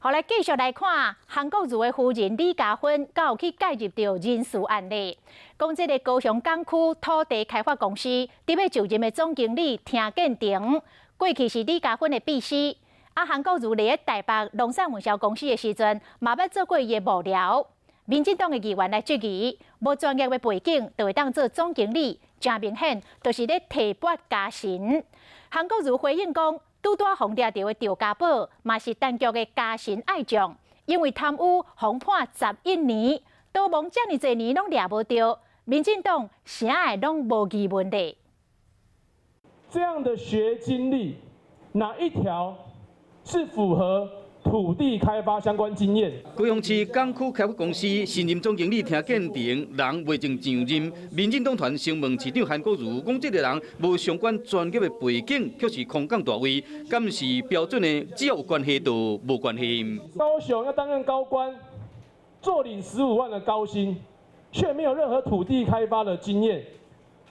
好，來繼續來看韓國瑜的夫人李佳芬，敢有去介入著人事案例。講這个高雄港區土地開發公司，佇欲就任的總經理聽建廷，過去是李佳芬的秘書。啊，韓國瑜佇咧台北龍山運銷公司的時陣，嘛捌做過伊的幕僚。民進黨的議員來質疑，無專業的背景，就會當做總經理，誠明顯就是咧提拔家臣。韓國瑜回應講，拄拄予掠著的趙家寶，嘛是陳菊的家臣愛將，因為貪污予判11年，逃亡遮爾濟年攏掠無著，民進黨啥會攏無疑問的。這樣的學經歷，哪一條是符合土地開發相關經驗？高雄市港區開發公司新任總經理聽建廷，人未曾上任，民進黨團先問市長韓國瑜，講這个人無相關專業的背景，卻是空降大位，敢是標準的只要有關係就無關係？高雄要擔任高官，坐領15萬的高薪，卻沒有任何土地開發的經驗，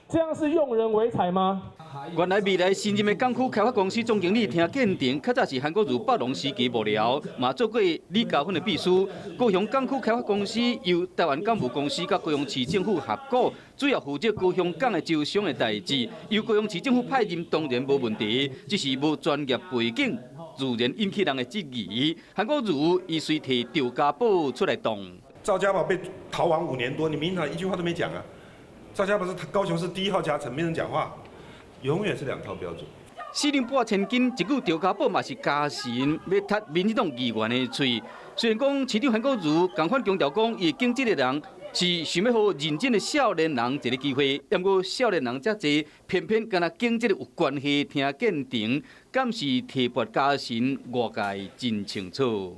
這樣是用人唯才嗎？原來未來新任的港區開發公司總經理聽建廷，較早是韓國瑜北農時期幕僚，嘛做過李佳芬的秘書。高雄港區開發公司由台灣港務公司佮高雄市政府合股，主要負責高雄港的招商的代誌。由高雄市政府派任當然無問題，只是無專業背景，自然引起人的質疑。韓國瑜伊隨提趙家寶出來擋。趙家寶被逃亡5年多，你民進黨一句話都沒講啊！趙家寶是高雄市第一號家臣，沒人講話。永遠是兩套標準。四兩撥千斤，一句趙家寶嘛是家臣，欲窒民進黨議員的喙。雖然講市長韓國瑜仝款強調講，伊揀這个人是想欲予認真的少年人一个機會，毋過少年人遮濟，偏偏敢若揀這个有關係聽建廷，敢是提拔家臣，外界真清楚。